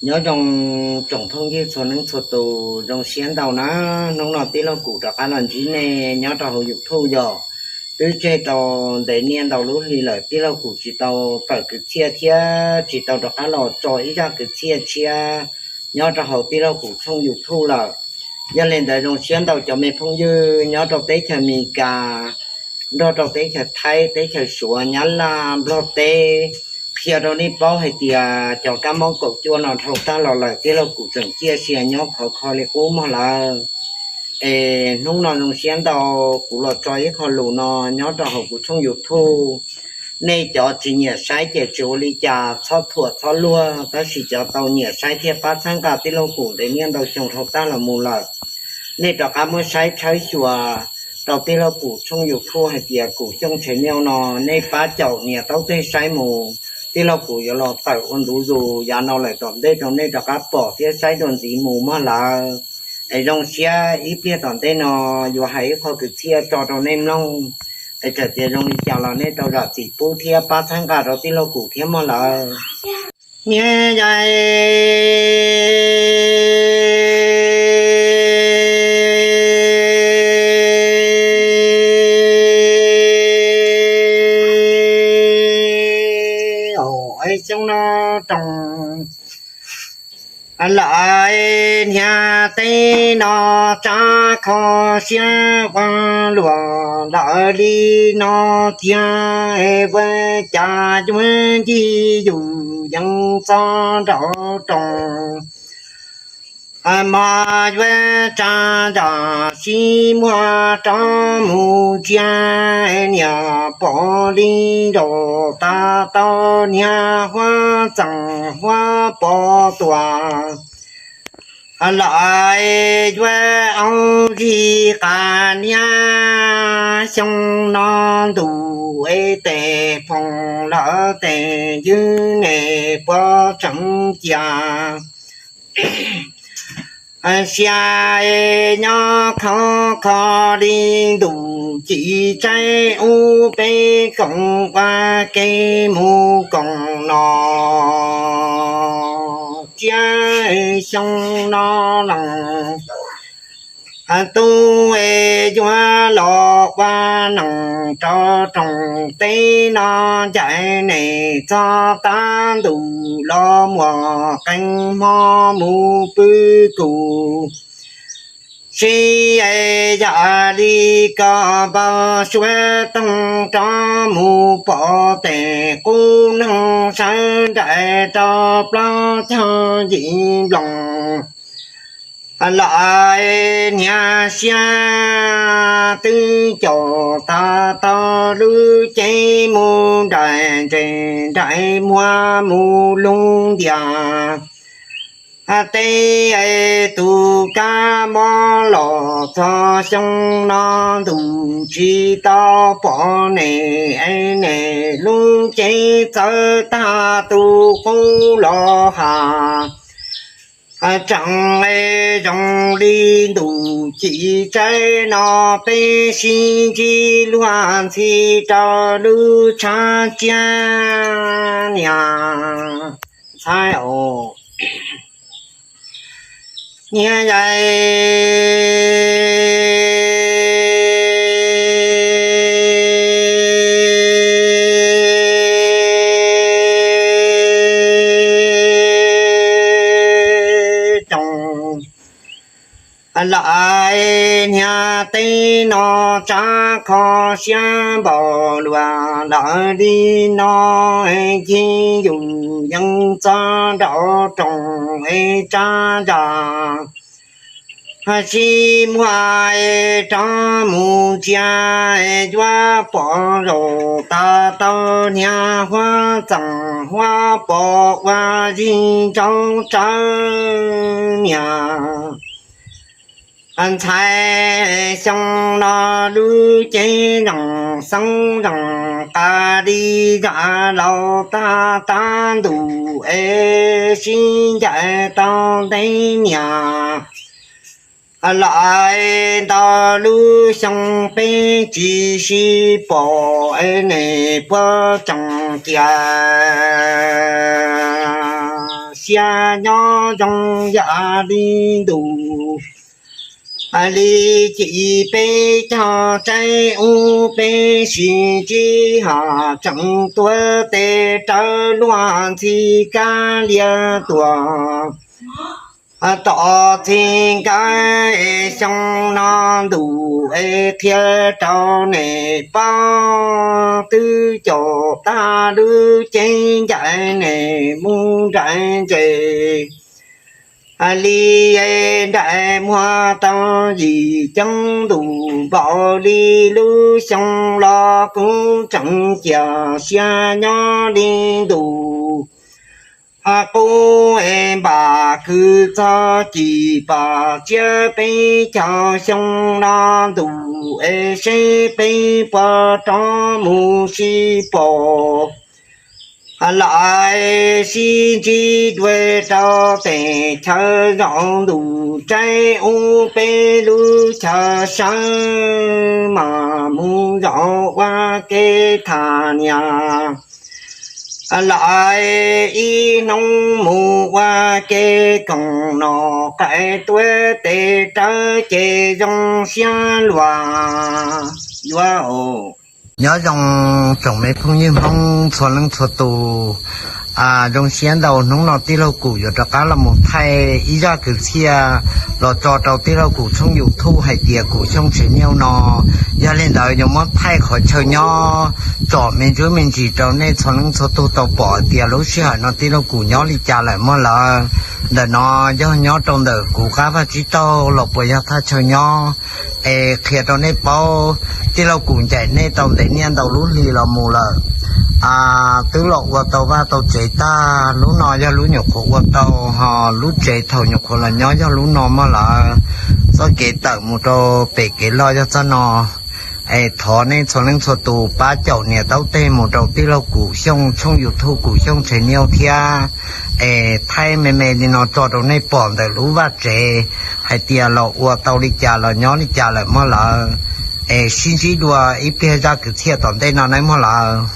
Nyob zoo tsoom phooj ywg txhua leej txhua tus, zoo siab ntau na. Hnub no tij laug Kum rov qab los ntsib nej nyob rau hauv YouTube yom. Twb tseg tau ntev niaj ntau lub hli lawm tij laug Kum tsis tau tawm kwv txhiaj thiab tsis tau rov qab los tso ib zaj kwv txhiaj tshiab nyob rau hauv tij laug Kum tshooj YouTube lawm. Yog li ntawd zoo siab ntau cov me phooj ywg nyob rau teb chaws Amelikas, nrog rau teb chaws Thaib, teb chaws Suav, Nyab Laj, Nplog teb, qhia rau nej paub hais tias cov kab mob kaum cuaj no dhau tag los lawm tij laug Kum tseem ciaj sia nyob khov kho li qub mog lawm. Es hnub no zoo siab ntau kuv los tso ib qho lus no nyob rau hauv kuv tshooj YouTube. Nej cov tsis nyiam saib ces tsis ua li cas, txhob thuam txhob luag, tab sis cov tau nyiam saib thiaj pab txhawb nqa tij laug Kum ntev niaj ntau xyoo dhau tag los mus lawm. Nej rov qab muab saib tshawb xyuas rau tij laug Kum tshooj YouTube hais tias Kum Xyooj Channel no, nej pab caum nias taub teg saib mus, tij laug Kum yuav los tawm ua ntu zus yav no lawm tom ntej rau nej rov qab pom thiab saib dua ntxiv mus mog lawm. Es zoo siab ib pliag tom ntej no yuav hais ib qho kwv txhiaj tso rau nej mloog. Es txawm tias zoo li cas los nej rau zam txim pub thiab pab txhawb nqa rau tij laug Kum thiab mog lawm. Niaj yai xyoo no roos lawm, niag teb no tsab kho siab ua luam lawm li no tiag, ua cas yuav ncig yus yees txog nraum roos, mas yuav tsa nram sib muag rov mus ntsia, niam pom li nraum tas tau niag huab txeem huab pov tuam lawm, yuav au zig qas niag xyoo no ntuj es tes phoom lawm tes ywg ne puas tseem cia sia nyob khov kho li ntuj ci tsaib ub peb koom ua ke mus koom no tsiab xyoo no los tub es yuav los ua neej rau rooj teb no ncaim ne txog tab ntuj los muaj qee hmo mus pw kuv si es yam li ko npawg suav toog rov mus pom tes qub neeg sawv nraim rau plaub caug yim nploos lawm, niag siab twb caum tas tau lub cev mus nraim nres nraim muag mus lug ntias teb, tus kab mob los txog xyoo no ntuj tsis tau pom ne, ne lub cev txawv tag tus qub los has tseem zoo li ntuj ci tsaib no peb sib ntsib luag ntxhi rau lub tshav tsiab niam ntxhais os. Niaj yai tsoos lawm, niag teb no tsab kho siab npaum luaj lawm li no, ncig yus yees txog nraum rooj es tsab ntsa sib muag es rov mus ntsia, yuav pom zaum tas tau niag huab txeem huab pov ua zig ntsauv tsawv niam ntxhais. Xyoo no lub cev zoo xeeb zoo qas li zaj laus tag tab ntuj es sib ncaim tau ntev niam lawm, ntau lub xyoo peb tsis sib pom es ne puas tseem cia siab nyob zoo yam li ntus li ci peb cog tsaib ub peb sib ntsib ho tseem tuav tes rawv luag ntxhi kab lias tuag tom txij nkawm xyoo no ntus es qhia rau nej paub twb caum tag lub ceeb ncaim nej mus nraim ntses li nraim muag tau yim ceeb ntus npaum li lub xyoo los kuv tseem cia siab nyob li ntus qub es npam kwv txog cim pom tsiab peb caug xyoo no ntus es seb peb puas rov mus sib pom lawm sib ntsib dua rau tej chaw zaum ntuj tsaib ub peb lub chaw sawv mas mus zaum ua ke tham niam lawm ib hnub mus ua ke koom noj qaib tuav tes rawv ces zoo siab luag yuav. Nyob zoo tsoom me phooj ywg Hmoob txhua leej txhua tus. Zoo siab ntau hnub no tij laug Kum yuav rov qab los mus thaij ib zaj kwv txhiaj los tso rau tij laug Kum tshooj YouTube hais tias Kum Xyooj Tsev Niaj no. Yog li ntawd yuav muab thaij qhov chaw nyob tsom me ntsuj me ntsis rau nej txhua leej txhua tus tau pom hais tias lub sij hawm no tij laug Kum nyob li cas lawm mog lawm. Ntawm no yog nyob rau ntawm kuv qab vaj tsib taug los puas yog thaj chaw nyob es qhia rau nej paub. Tij laug Kum ncaim nej tau ntev niaj ntau lub hli los mus lawm, twb los ua tau vaj tau tsev tag. Lub no yog lub nyuam qhuav ua tau, ho lub tsev thaum nyuam qhuav los nyob yog lub no mog lawm. Txoj kev tawm mus rau pem kev loj yog txoj no. Es thov nej txhua leej txhua tus pab caum nias taub teg mus rau tij laug Kum Xyooj tshooj YouTube Kum Xyooj Tsev Niaj thiab. Es thaij me me li no tso rau nej pom ntawm lub vaj tsev hais tias los ua tau li cas los nyob li cas lawm mog lawm. Es sib ntsib dua ib pliag zaj kwv txhiaj tom ntej no nawb mog lawm.